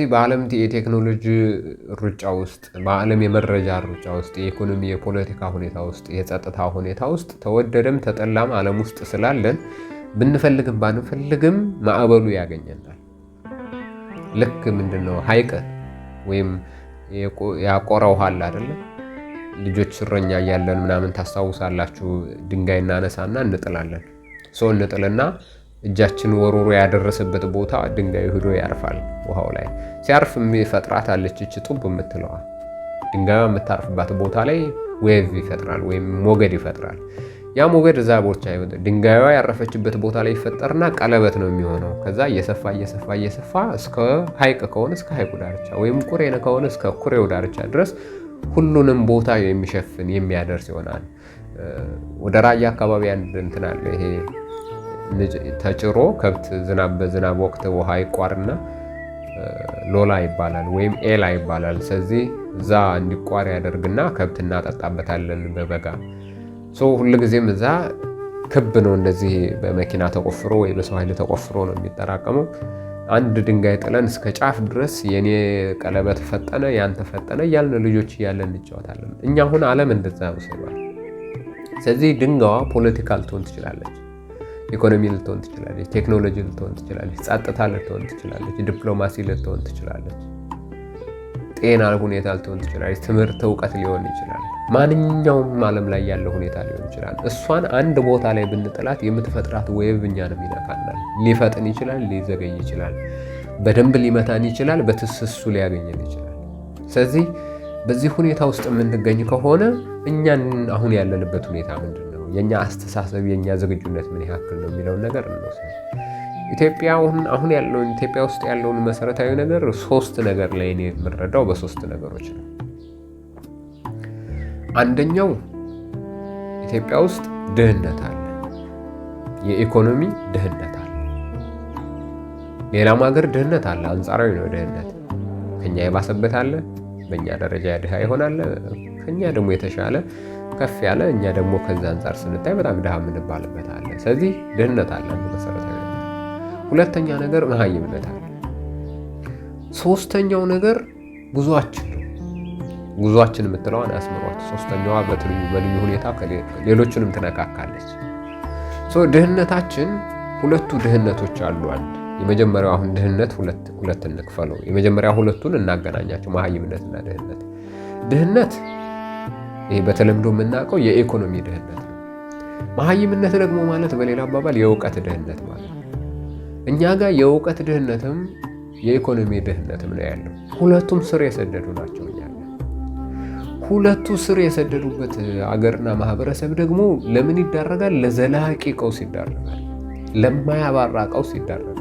ስለዚህ በዓለም የቴክኖሎጂ ሩጫ ውስጥ፣ በዓለም የመረጃ ሩጫ ውስጥ፣ የኢኮኖሚ የፖለቲካ ሁኔታ ውስጥ፣ የጸጥታ ሁኔታ ውስጥ ተወደደም ተጠላም ዓለም ውስጥ ስላለን ብንፈልግም ባንፈልግም ማዕበሉ ያገኘናል። ልክ ምንድነው ሐይቅ ወይም ያቆረ ውሃ አለ አይደለ? ልጆች እረኛ እያለን ምናምን ታስታውሳላችሁ። ድንጋይ እናነሳና እንጥላለን። ሰው እንጥልና እጃችን ወርውሮ ያደረሰበት ቦታ ድንጋዩ ሂዶ ያርፋል። ውሃው ላይ ሲያርፍ የሚፈጥራት አለች እች ጡብ የምትለዋ ድንጋዩ የምታርፍባት ቦታ ላይ wave ይፈጥራል ወይም ሞገድ ይፈጥራል። ያ ሞገድ እዛ ቦታ ድንጋዩዋ ያረፈችበት ቦታ ላይ ይፈጠርና ቀለበት ነው የሚሆነው። ከዛ እየሰፋ እየሰፋ እየሰፋ እስከ ሐይቅ ከሆነ እስከ ሐይቁ ዳርቻ ወይም ኩሬ ከሆነ እስከ ኩሬው ዳርቻ ድረስ ሁሉንም ቦታ የሚሸፍን የሚያደርስ ይሆናል። ወደ ራያ አካባቢ አንድ እንትን አለ። ይሄ ተጭሮ ከብት ዝናብ በዝናብ ወቅት ውሃ ይቋርና ሎላ ይባላል ወይም ኤላ ይባላል። ስለዚህ እዛ እንዲቋር ያደርግና ከብት እናጠጣበታለን በበጋ። So ሁልጊዜም እዛ ክብ ነው፣ እንደዚህ በመኪና ተቆፍሮ ወይ በሰው ኃይል ተቆፍሮ ነው የሚጠራቀመው። አንድ ድንጋይ ጥለን እስከ ጫፍ ድረስ የኔ ቀለበት ፈጠነ ያንተ ፈጠነ እያልን ልጆች እያለን እንጫወታለን። እኛ አሁን ዓለም እንደዛ ወስዷል። ስለዚህ ድንጋዋ ፖለቲካ ልትሆን ትችላለች፣ ኢኮኖሚ ልትሆን ትችላለች፣ ቴክኖሎጂ ልትሆን ትችላለች፣ ጸጥታ ልትሆን ትችላለች፣ ዲፕሎማሲ ልትሆን ትችላለች፣ ጤና ሁኔታ ልትሆን ትችላለች፣ ትምህርት እውቀት ሊሆን ይችላል። ማንኛውም ዓለም ላይ ያለ ሁኔታ ሊሆን ይችላል። እሷን አንድ ቦታ ላይ ብንጥላት የምትፈጥራት wave እኛንም ይነካናል። ሊፈጥን ይችላል፣ ሊዘገይ ይችላል፣ በደንብ ሊመታን ይችላል፣ በትስሱ ሊያገኘን ይችላል። ስለዚህ በዚህ ሁኔታ ውስጥ የምንገኝ ከሆነ እኛን አሁን ያለንበት ሁኔታ ምንድን ነው፣ የእኛ አስተሳሰብ የእኛ ዝግጁነት ምን ያክል ነው የሚለውን ነገር እንወስድ። ኢትዮጵያ አሁን ያለውን ኢትዮጵያ ውስጥ ያለውን መሰረታዊ ነገር ሶስት ነገር ላይ እኔ የምረዳው በሶስት ነገሮች ነው። አንደኛው ኢትዮጵያ ውስጥ ድህነት አለ፣ የኢኮኖሚ ድህነት አለ። ሌላም ሀገር ድህነት አለ፣ አንጻራዊ ነው ድህነት። ከኛ የባሰበት አለ፣ በእኛ ደረጃ ድሃ ይሆናል። ከኛ ደግሞ የተሻለ ከፍ ያለ፣ እኛ ደግሞ ከዛ አንጻር ስንታይ በጣም ድሃ የምንባልበት አለ። ስለዚህ ድህነት አለ መሰረታዊ ነገር። ሁለተኛ ነገር መሀይምነት አለ። ሶስተኛው ነገር ጉዟችን ነው። ጉዟችን የምትለዋን አስምሯት። ሶስተኛዋ በልዩ ሁኔታ ሌሎቹንም ትነካካለች። ድህነታችን ሁለቱ ድህነቶች አሉ። አንድ የመጀመሪያው አሁን ድህነት ሁለት እንክፈለው። የመጀመሪያ ሁለቱን እናገናኛቸው፣ መሀይምነትና ድህነት። ድህነት ይሄ በተለምዶ የምናውቀው የኢኮኖሚ ድህነት ነው። መሀይምነት ደግሞ ማለት በሌላ አባባል የእውቀት ድህነት ማለት ነው። እኛ ጋር የእውቀት ድህነትም የኢኮኖሚ ድህነትም ነው ያለው። ሁለቱም ስር የሰደዱ ናቸው። እኛ ጋር ሁለቱ ስር የሰደዱበት አገርና ማህበረሰብ ደግሞ ለምን ይዳረጋል? ለዘላቂ ቀውስ ይዳረጋል። ለማያባራ ቀውስ ይዳረጋል።